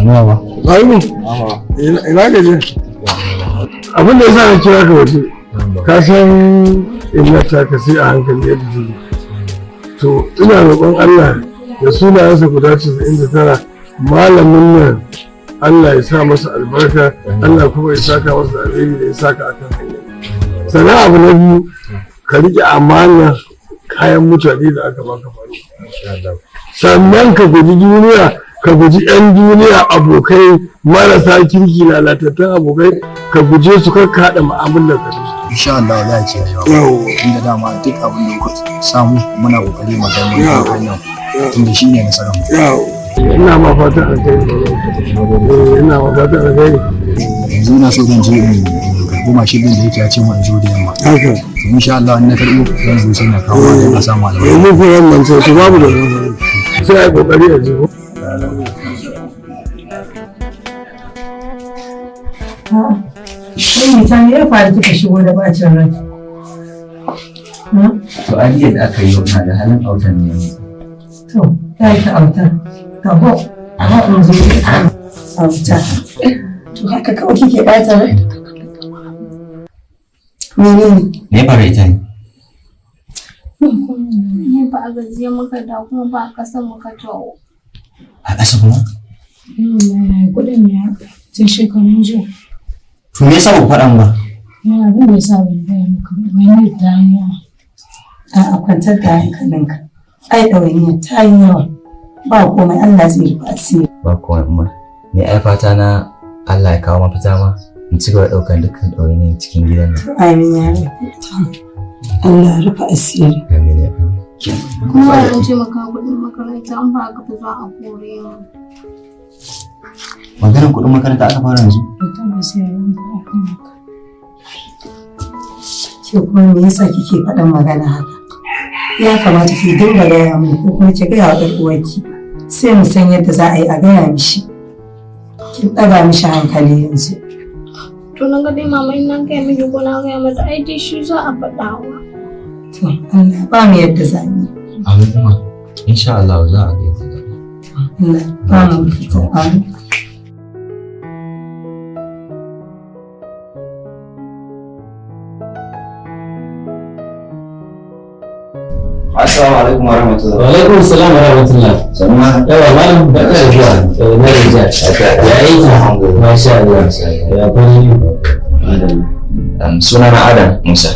Nawa. Aibu, ina gaje. Abin da ya sa na kira ka waje, ka san ina ta ka sai a hankali yadda take. To, ina roƙon Allah da sunayensa guda 99, malamin nan Allah ya sa masa albarka, Allah kuma ya saka masa alheri da ya saka akan hanya. Sannan abu na biyu, ka riƙe amana kayan mutane da aka baka faru. Sannan ka guji duniya, ka guji 'yan duniya, abokai marasa kirki, lalatattun abokai, ka guje su, kar ka haɗa mu'amalar ka da su. Insha Allah za a kiyaye wa. Inda dama duk abin da kuka samu muna kokari mu ga mun kan hanyar tunda shine nasarar mu. Ina ma fatan alkhairi. Ina ma fatan alkhairi. Yanzu ina so zan je in karɓo mashin din da yake ya ce mu in zo da yamma. Haka. To insha Allah in na karɓo zan zo sai na kawo don a samu albarka. Yanzu ko yan sai su babu da sai a yi kokari a jiho. Kai ta me ya faru kika shigo da bacin rai? To ai da aka yi na da halin autan ne yanzu. To, ta yi ta auta. Taho, taho in zo ki auta. To haka kawai kike ɓata rai? Menene? Me ya faru ita ne? Ni ba a gajiya muka da kuma ba a ƙasa muka taho. A ƙasa kuma? Wallahi kuɗin ne haka tun shekarun jiya. To me yasa ba ku faɗa min ba? Yana abin da ya sa ban gaya maka ba, wani ta yi yawa. A'a, kwantar da hankalinka. Ai ɗawainiyar ta yi yawa. Ba komai, Allah zai rufe asiri. Ba komai umma. Ni ai fata na Allah ya kawo mafita ma in ci gaba da ɗaukar dukkan ɗawainiyar cikin gidan nan. Amin ya rabu. Allah ya rufe asiri. Amin ya Allah. Kuma an ce maka kuɗin makaranta an ba ka za a kore mu. Maganar kuɗin makaranta aka fara yanzu? Mutum ba sai ya yi akan haka. Ke kuma me yasa kike faɗan magana haka? Ya kamata ki dinga gaya min ko kuma ki gaya wa ɗan uwarki. Sai mu san yadda za a yi a gaya mishi. Kin ɗaga mishi hankali yanzu. To na ga dai mama in nan kai miki ko na gaya mata ai dai shi za a faɗawa. To Allah ba mu yadda za mu yi. Amin umma. Insha Allah za a ga yadda za a yi. Allah ba mu mafita. Amin. Assalamu alaikum wa rahmatullah. Wa alaikum salam wa rahmatullah. Sannu ma. Yawa malam, barka da zuwa. Na gajiya. Ya aiki. Masha Allah. Ya kwana biyu. Madalla. Sunana Adam Musa.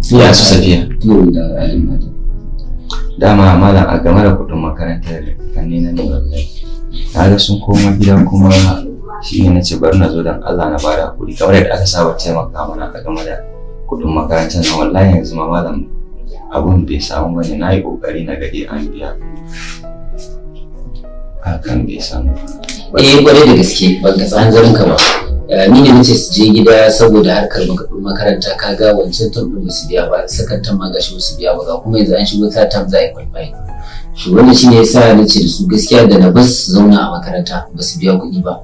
Ya su Safiya. To da alim Adam. Dama malam a game da kuɗin makarantar kannina ne wallahi. Na ga sun koma gida kuma shi ne na ce bari na zo don Allah na bada hakuri kamar yadda aka saba taimaka mana a game da kuɗin makarantar nan, wallahi yanzu ma malam abun bai samu bane, na yi ƙoƙari na ga dai an biya. Hakan bai samu. Eh, kwarai da gaske ban katsa hanzarin ka ba. Ni ne nace su je gida saboda harkar makaranta, kaga wancan term din basu biya ba, second term ma gashi basu biya ba, ga kuma yanzu an shigo third term za a yi qualifying. To wannan shine yasa nace da su gaskiya da na bas su zauna a makaranta basu biya kuɗi ba,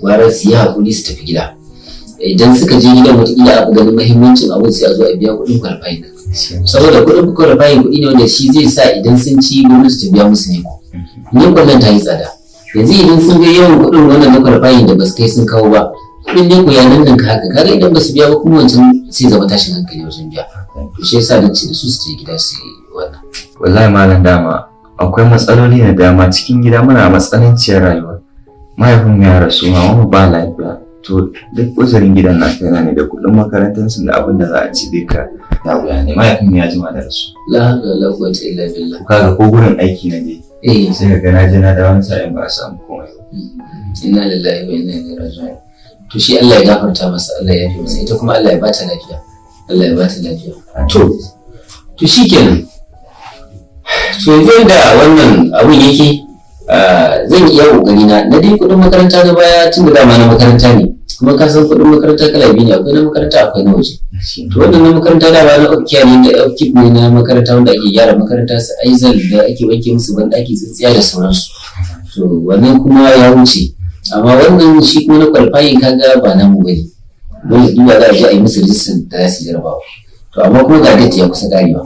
gwara su yi hakuri su tafi gida. Idan suka je gidan wataƙila a fi ganin muhimmancin abin sai a zo a biya kuɗin qualifying din. Saboda kuɗin qualifying kuɗi ne wanda shi zai sa idan sun ci gwamnati ta biya musu ne ko. Ne kwallon ta yi tsada. Yanzu idan sun ga yawan kuɗin wannan na qualifying da basu kai sun kawo ba, kuɗin ne ko ya ninninka haka, kaga idan basu biya ba kuma wancan sai zama tashin hankali wajen biya. To shi yasa nace da su su je gida su yi wannan. Wallahi malam, dama akwai matsaloli da dama cikin gida, muna matsananciyar rayuwa. Mahaifin ya rasu, mama ba lafiya. To duk uzurin gidan na kaina ne da kuɗin makarantar su da abin da za a ci duka ya wuya ne. Mahaifin ya jima da rasu. La hawla wala quwwata illa billah. Kaga ko gurin aiki na je sai ka ga na je na dawo wani sa'in ba a samu komai ba. Inna lillahi wa inna ilaihi raji'un. To shi Allah ya gafarta masa, Allah ya yafe masa, ita kuma Allah ya bata lafiya. Allah ya bata lafiya. To shikenan. To yanzu yadda wannan abun yake, zan iya kokari na na dai kuɗin makaranta na baya, tun da dama na makaranta ne, kuma ka san kuɗin makaranta kala biyu ne, akwai na makaranta akwai na waje. To wannan na makaranta dama na upkiya ne da upkeep ne na makaranta wanda ake gyara makaranta, su aizal da ake wanke musu banɗaki, tsintsiya da sauransu. To wannan kuma ya wuce, amma wannan shi kuma na qualifying kaga ba namu bane, dole duba za a je a yi musu rijistar da za su jarabawa. To amma kuma ga date ya kusa karewa.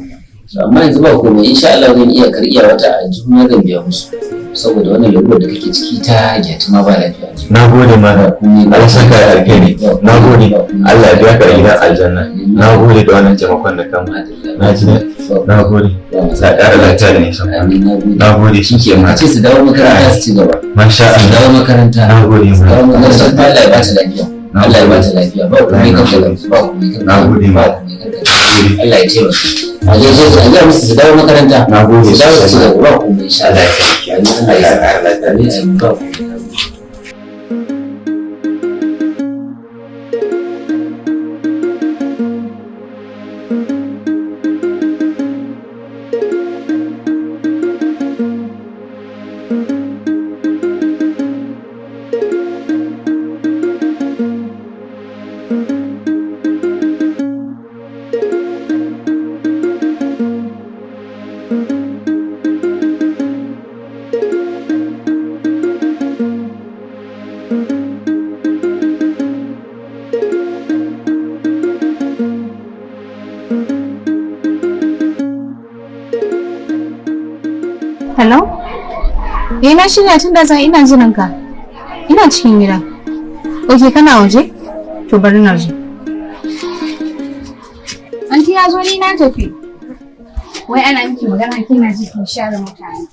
To amma yanzu ba komai, insha Allah zan iya karɓiya wata a juna zan biya musu. Saboda wannan lalurar da kake ciki ta gyatuma ba lafiya. Na gode malam. Allah saka da alheri. Na gode. Allah ya biya ka da gidan aljanna. Na gode da wannan taimakon da kama. Na ji daɗi. Na gode. Za a ƙara lafiya da nisan kwana. Na gode shi ke Ka ce su dawo makaranta su ci gaba. Masha Su Allah. dawo makaranta. Na gode Su dawo malam. makaranta. Allah ya ba ta lafiya. Allah ya ba ta lafiya. Ba komai kanka da ba komai kanka. Na gode Ba malam. komai kanka. Allah ya taimaka. A gaishe su a gaya musu su dawo makaranta. Na gode Su dawo su ci sosai. gaba ba komai insha Allah Allah. ya taimake. Amin. Allah ya ƙara lafiya da Amin. nisan Amin. Ba komai. Hello? Eh na shirya tun da zan ina jiran ka. Ina cikin gida. Ok kana waje? To bari na zo. Anti ya zo ni na tafi. Wai ana miki magana kina ji kin share mutane.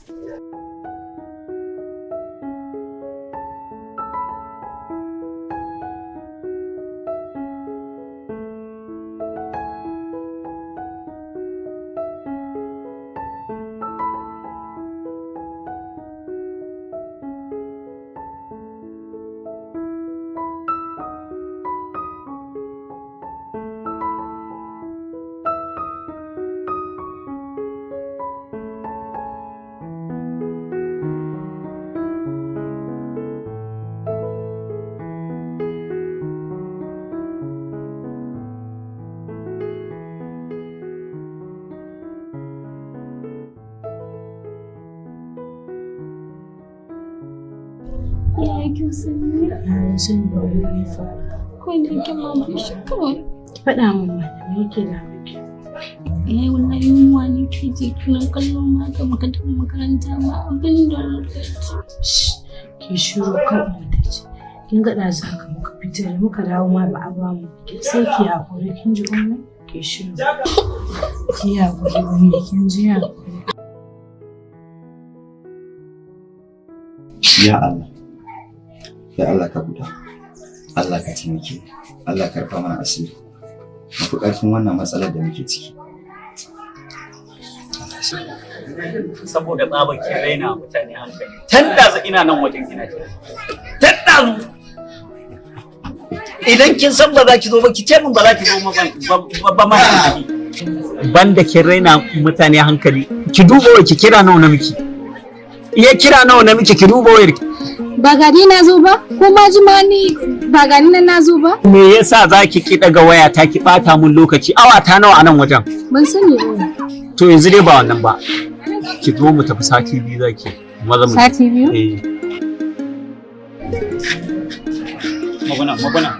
Ya kin sani. Na san ba wani ne faru. Ko da yake ma shi kawai. Ki faɗa min mana me yake da miki? Eh wallahi yunwa ne ke ji kina kallon ma ka muka tafi makaranta ma abin da muka ci. Ki shiru kar mu tace. Kin ga ɗazu haka muka fita da muka dawo ma ba a ba mu. Sai ki haƙuri kin ji ummi? Ki shiru. Ki haƙuri ummi kin ji haƙuri. Ya Allah. Ya Allah ka buɗa. Allah ka taimake. Allah ka rufa mana asiri. Mu fi ƙarfin wannan matsalar da muke ciki. Allah ya sa. Saboda tsabar kin raina mutane hankali. Tan ɗazu ina nan wajen kina ce. Tan ɗazu. Idan kin san ba za ki zo ba ki ce min ba za ki zo ma ba ba ma ki. Banda kin raina mutane hankali. Ki duba wai ki kira nawa na miki. Iya kira nawa na miki ki duba wayar. Ba gari na zo ba? Ko ma ji ma ni ba gani nan na zo ba? Me yasa za ki ki daga waya ta ki bata mun lokaci awa ta nawa a nan wajen? Ban sani ba. To yanzu dai ba wannan ba. Ki zo mu tafi sati biyu zaki. Maza mu. Sati biyu? Eh. Magana magana.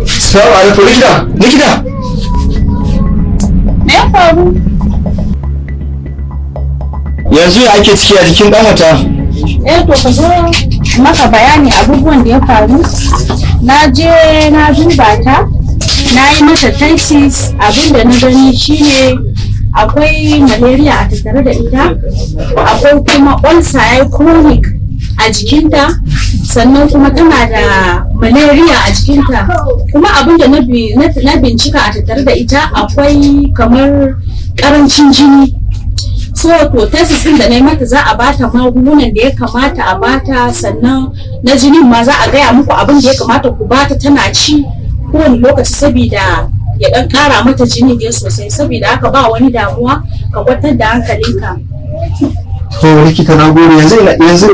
Salamu alaikum likita, likita. Me ya faru? Yanzu ya ake ciki a jikin ƙanwata? Eh to ka zo maka bayani abubuwan da ya faru. Na je na duba ta, na yi mata tesis abinda na gani shine akwai malaria a tattare da ita, akwai kuma ulcer ya yi chronic a jikinta, sannan kuma tana da malaria a jikinta. Kuma abinda na bincika a tattare da ita akwai kamar karancin jini. So to tesis din da na yi mata za a bata magungunan da ya kamata a bata, sannan na jinin ma za a gaya muku abin da ya kamata ku bata tana ci kowane lokaci saboda ya dan kara mata jini da sosai. Saboda haka ba wani damuwa, ka kwantar da hankalinka. To likita na gode yanzu ina yanzu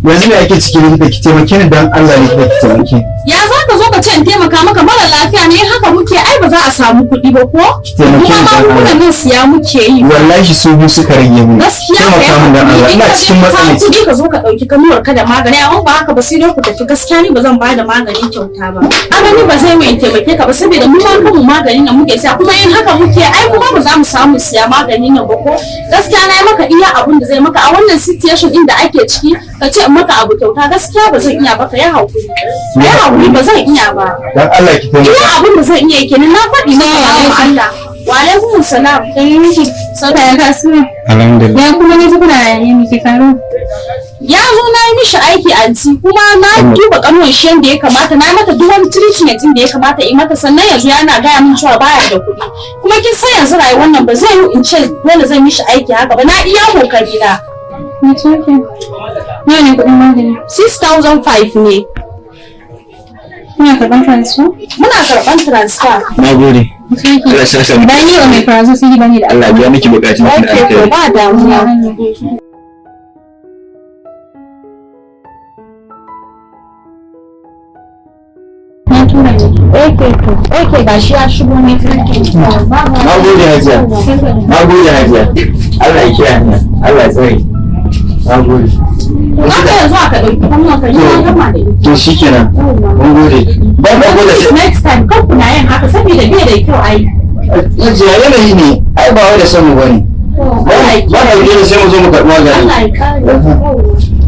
Yanzu me ake ciki likita? Ki taimake ni dan Allah likita, ki taimake ni. Ya za ka zo ka ce in taimaka maka? Mara lafiya ne haka muke, ai ba za a samu kuɗi ba ko? Ki taimake Kuma ni dan magungunan Allah. nan siya muke yi. Wallahi su biyu suka rage mu. Gaskiya ka Taimaka min dan Allah, yi ina haƙuri. cikin In ka matsala. kuɗi ka zo ka ɗauki kanuwar ka da magani, amma ba haka ba sai dai ku tafi. Gaskiya ni ba zan bada magani kyauta ba. Magani ba zai in taimake ka ba, saboda mu ma kanmu maganin nan muke siya, kuma in haka muke ai kuma ba za mu samu siya maganin nan ba ko? Gaskiya na yi maka iya abun da zai maka a wannan situation din da ake ciki. Ka ce in maka abu kyauta, gaskiya ba zan iya ba. Ka yi haƙuri, ka yi haƙuri, ba zan iya ba. Dan Allah ki taimaka. Iya abun da zan iya kenan na faɗi maka, bawan Allah. Wa alaikum salam. Ya kasuwa. Alhamdulillah. Ya kuma ne kuna ne muke faru. Ya zo na yi mishi aiki, anti, kuma na duba kanuwan shi yadda ya kamata, na yi mata duk wani treatment din da ya kamata yi mata, sannan yanzu yana gaya min cewa baya da kuɗi. Kuma kin san yanzu rayuwar nan ba zai yi in ce dole zan mishi aiki haka ba. Na iya kokari na. It's okay. Nawa ne kuɗin magani? 6005 ne. Muna karɓar transfer? Muna karɓar transfer. Na gode. It's okay. Allah ya saka miki. Bayan yi wa mai transfer sai ki bani da Allah ya biya miki bukatun ki na Okay, to alkhairi. ba damuwa. Na tura ne. Okay, to okay, gashi ya shigo ne. Na gode hajiya. Na gode hajiya. Allah ya kiyaye ni. Allah ya tsare. Na gode. Haka yanzu aka ɗauki kanuwan ka, ni na gama da ita. To shikenan. Mun gode. Ba mu gode sai. Next time kar kuna yin haka saboda bai da kyau ai. Hajiya, yanayi ne. Ai ba wai da son mu bane. Allah ya Ba mu gode, sai mu zo mu karɓi magani. Allah ya kare.